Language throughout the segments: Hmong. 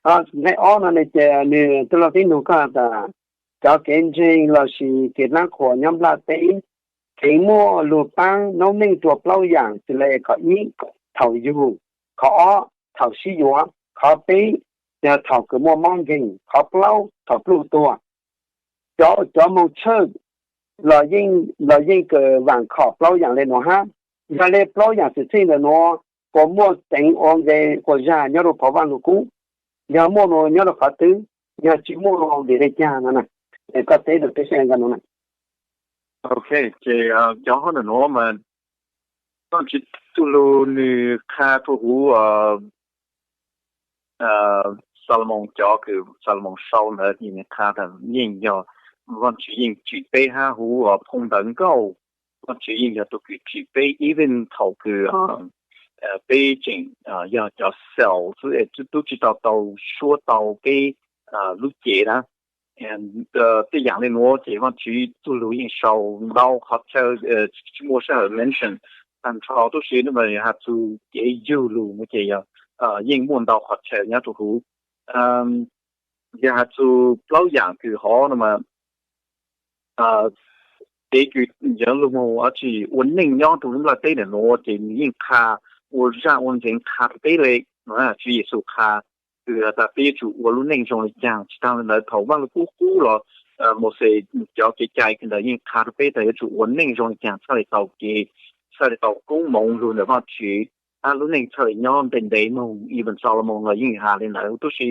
Nqe ob no ne ces nws tij laug teb nug koj tas, cov kev ntseeg lossis kev hlab qhuas nyob nplaj teb, kev muaj lug paab noob neej rua plaub yaam xws le qhov ib, thaum yug, qhov ob, thaum sib yuav, qhov peb, yog thaum kws muaj mob nkeeg, qhov plaub, thaum pluj tuag. Cov, cov moog tshawj los yeej kws vaam khom plaub yaam le nuav hab. Yog le plaub yaam xwm txheej ntawm nuav puas muaj teev ua nqe quas zag nyob rua phov Vaaj Lug Kub? Yog muaj nuav nyob rua qhov twg? Yog tsi muaj nuav vim le caag no na? Koj teb rua peb saib nqe nuav na. Ok, ces cov hov ntawm nuav mas Vaajtswv txuj lug nwg qha rua huv Xalumoos cov kws Xalumoos sau ntawd ces nws qha tas yeej yog Vaajtswv yeej tsim peb hab huv phoo ntawv nkauj. Vaajtswv yeej yog tug kws tsim peb even thaum kws peb tseem yog cov cell xwb es tub tsi tau tau suab tau peb lub cev na. Tej yaam le nuav ces Vaajtswv txuj lug yeej sau ntau qhov chaw, tsi muaj sij hawm mention taag nrho tub si, has txug kev yug lug no ces yog yeej muaj ntau qhov chaw nyob rua huv. Yog has txug plaub yaam kws hov no mas kev kws cov lug moog ua tsi ua neej nyob rua lub nplaj teb ntawm nuav ces nws yeej qha ua zaj ua ntseev qha rua peb le. Tswv Yexus qha kws tas peb yuav tsum ua lub neej zoo le caag. Tsi taag le ntawd thaum Vaaj Lug Kub qub los Mauxes cov kev cai kws ntawd yeej qha rua peb tas yuav tsum ua neej zoo le caag txhaj le tau kev, txhaj le tau koob moov lug ntawm Vaajtswv, hab lub neej txhaj le nyob ntev ntev moog. Even Xalumoos los yeej has le ntawd tub si,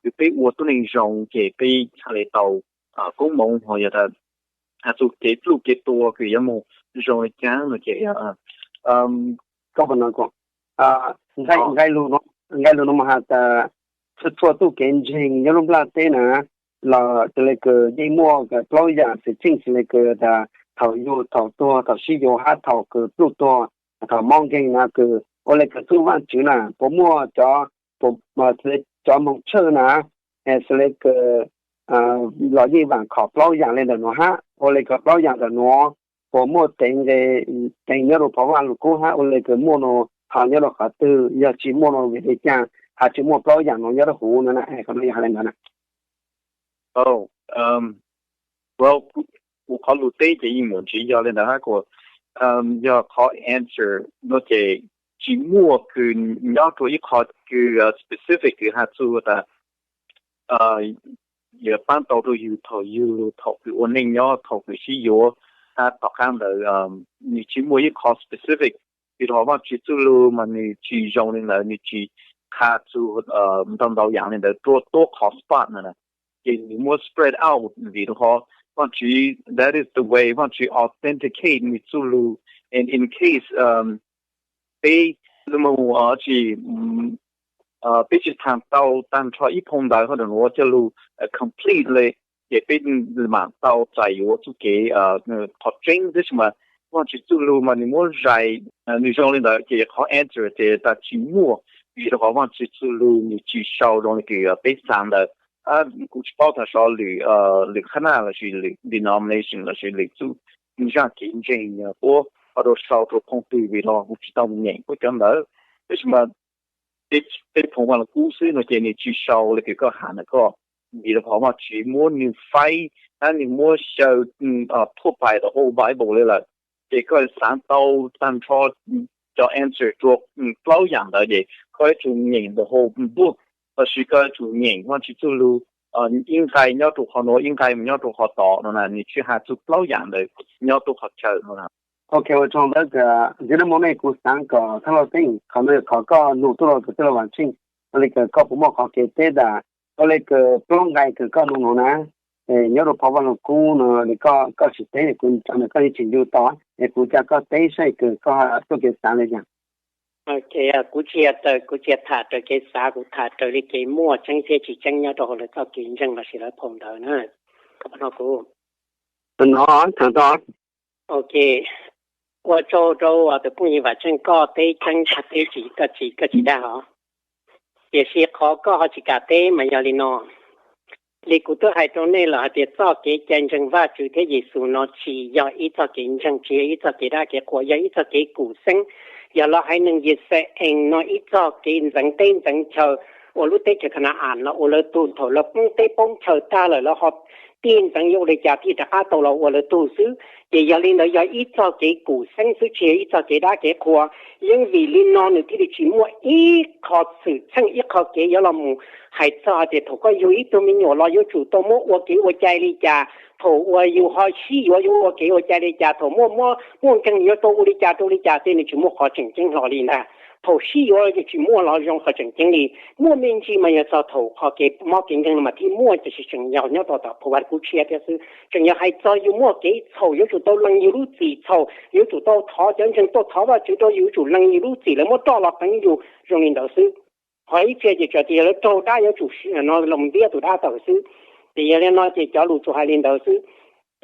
kws peb ua tub neej zoo ces peb txhaj le tau koob moov ho yog tas has txug kev pluj kev tua kws yuav moog zoo le caag no ces koj puas no, nqe lug nuav mas has tas txhua txhua tug kev ntseeg nyob lub nplaj teb na los xws le kws yeej muaj plaub yaam xwm txheej xws le kws tas thaum yug, thaum tuag, thaum sib yuav hab thaum kws pluj tuag, thaum mob nkeeg na kws ua le kws txuj Vaajtswv na puas muaj cov, cov moog tshawj na xws le kws los yeej vaam khom plaub yaam le ntawm nuav hab ua le kws plaub yaam ntawm nuav puas muaj teev nqe, teev nyob rua phov Vaaj Lug Kub hab ua le kws muaj nuav ho nyob rua qhov twg, yog tsi muaj nuav vim le caag has tsi muaj plaub yaam nuav nyob rua huv no na? Qhov nuav yog has le ntawd na. Kuv qhov lug teb ces yeej muaj ntsiv yog le ntawd hab kuas yog qhov answer no ces tsi muaj kws nyob rua ib qho kws specific kws has txug tas yuav paab tau rua yug thaum yug lug, thaum kws ua neej nyob, thaum kws sib yuav, hab tom qaab ntawd nws tsi muaj ib qho specific. Vim rua qhov Vaajtswv txuj lug mas nws tsi zoo le ntawd, nws tsi qha txug ntau ntau yaam le ntawd rua tuab qhov spot na. Ces nws muab spread out vim rua qhov Vaajtswv, that is the way Vaajtswv authenticate nws txuj lug. And in case peb lug moog ua tsi, peb tsi thaam tau taag nrho ib phoo ntawv hab nuav coj lug complete le, ces peb maam tau txais yuav txuj kev qhov tseeb. Tab sis mas Vaajtswv txuj lug mas nws muab zais, nws zoo le ntawd ces qhov answer ces tas tsi muaj, vim rua qhov Vaajtswv txuj lug nws tsi sau zoo le kws peb xaav ntawd. Kuv tsi paub tas sov lwm, lwm qhab naj lossis lwm denomination lossis lwm txuj zaj kev ntseeg puab ho rua sau rua phoo twg vim rua kuv tsi tau mus nyeem puab cov ntawd. Tab sis mas peb phoo Vaaj Lug Kub xwb no ces nws tsi sau le kws koj has ntawd koj, vim rua qhov Vaajtswv muab nws faib, hab nws muab xyaw thuaj pais the whole Bible le lawm. Ces koj xaav tau taag nrho cov answer rua plaub yaam ntawd ces koj yuav tsum nyeem the whole book, lossis koj yuav tsum nyeem Vaajtswv txuj lug ib nqai nyob rua qhov nuav, ib nqai mus nyob rua qhov tod no na, nws tsi has txug plaub yaam ntawd nyob tuab qhov chaw no na. Ok, ua tsaug ntau kawg, zim dab moog ne kuv xaav kom thab laj teeb qhov nuav, qhov koj nug tuaj rua kws tij laug Vaam Tsheej, ua le kws koj puas muaj qhov kev teb tas, ua le kws plaub nqai kws koj nug nuav na, nyob rua phov Vaaj Lug Kub no le koj, koj tsi teb kuv cov ntawd koj yeej tseem yug tau, es kuv ca koj teb saib kws koj tuaj kev xaav le caag. Ok, kuv tsi yog raws, kuv tsi yog tham raws kev xaav, kuv tham raws le kev muaj tseeb thiab tsi tseeb nyob rau hauv lawv txoj kev ntseeg lossis lawv phau ntawv na. Koj puas nug kuv? Nov, tham tau. Ok, ua tsaug rau tus phooj ywg Vaam Tsheej, koj teb tseeb tshaj teb tsi, koj tsi, koj tsi dag os. Tiam sis qhov koj ho tsi kam teb mas yog li no. Li kuv twb hais rau nej lawm hais tias txoj kev cai ntseeg Vajtswv thiab Yexus no tsis yog ib txoj kev ntseeg, tsis yog ib txoj kev dab kev qhuas, yog ib txoj kev khuv xeeb. Yog lawv haiv neeg Yixalayees no ib txoj kev ntxeev teb ntxeev chaw, ua lub teb chaws Kana-as no ua lawv tug. Thaum lawv poob teb poob chaw tag lawm lawv ho tig ntxeev yuav ua li cas thiaj rov qab tau los ua lawv tug xwb. Ces yog li ntawd yog ib txog kev kum xeeb xwb, tsis yog ib txog kev dab kev qhua. Yeej vim li no nws thiaj li tsis muaj ib qho xwm txheej ib qho kev yuav los mus hais txog tias thaum koj yug ib tug me nyuam los yuav tsum tau muab ua kev ua cai li cas, thaum uas yus ho sib yuav yuav ua kev ua cai li cas, thaum muaj muaj nkeeg yuav tau ua li cas rau li cas, tej nws tsis muaj qhov tseem ceeb hlo li ntag. Thaum sib yuav tsis muaj los zoo qhov tseem ceeb li. Muaj me ntsis mas yog txog thaum qhov kev mob kev nkeeg no mas thiaj muaj, tiam sis tseem yog nyob rau tom phu vaj kub tshiab thiab xwb. Tseem yog hais txog yus muaj kev txhaum yuav tsum tau lees yus lub txim txhaum, yuav tsum tau thov cov ntseeg tuaj thov Vajtswv rau yus, yuav tsum lees yus lub txim lawv muab roj los qeev yus zoo li ntawd xwb. Ho ib txhia ces tsuas tias lawv raug dab yuav tsum los ntiab tus dab tawm xwb. Ces yog li no ces cov lus tsuas hais li ntawd xwb.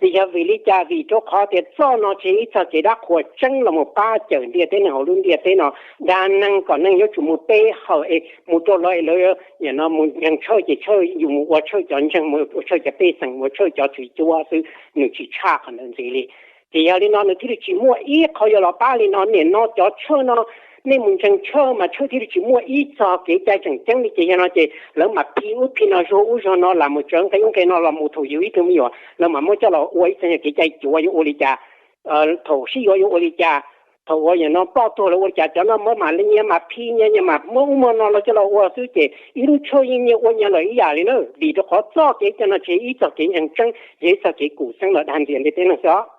Ces yog vim li cas? Vim rau qhov tias txoj no tsis yog ib txog kev dab qhuas tseeb los mus pab cawm ntiaj teb neeg hauv lub ntiaj teb no. Dag neeg kom neeg yuav tsum mus pe hawm es mus rau lawv, lawv mus nkeeg tshawj ces tshawj, yus mus ua tshawj cov ntseeg, mus ua tshawj cov pej xeem, mus ua tshawj cov tswv cuab xwb, nws tsis tshaj qhov ntawd ntxiv li. Ces yog li no nws thiaj li tsis muaj ib qho yuav los pab li no. Nim no cov tshawj no, nej mus ntseeg tshawj mas tshawj thiaj li tsis muaj ib txog kev cai tseem ceeb li. Ces yog no ces lawv mam phi ub phi no, zuag ub zuag no, lam mus tsawv nqe ub nqe no los mus thaum yug ib tug me nyuam lawv mam muab coj los ua ib txog kev cai cuav yuav ua li cas, thaum sib yuav yuav ua li cas, thaum uas yog no ploj tuag lawv ua li cas. Cov no mas nyias mam phi, nyias mam muab ub muab no los coj los ua xwb ces ib lub tshawj yeej nyias ua nyias lawm ib yam li na. Vim rau qhov txoj kev cai no tsis yog ib txog kev ntseeg tseeb, yog ib txog kev kum xeeb los dag ntxias ntiaj teb neeg xwb os.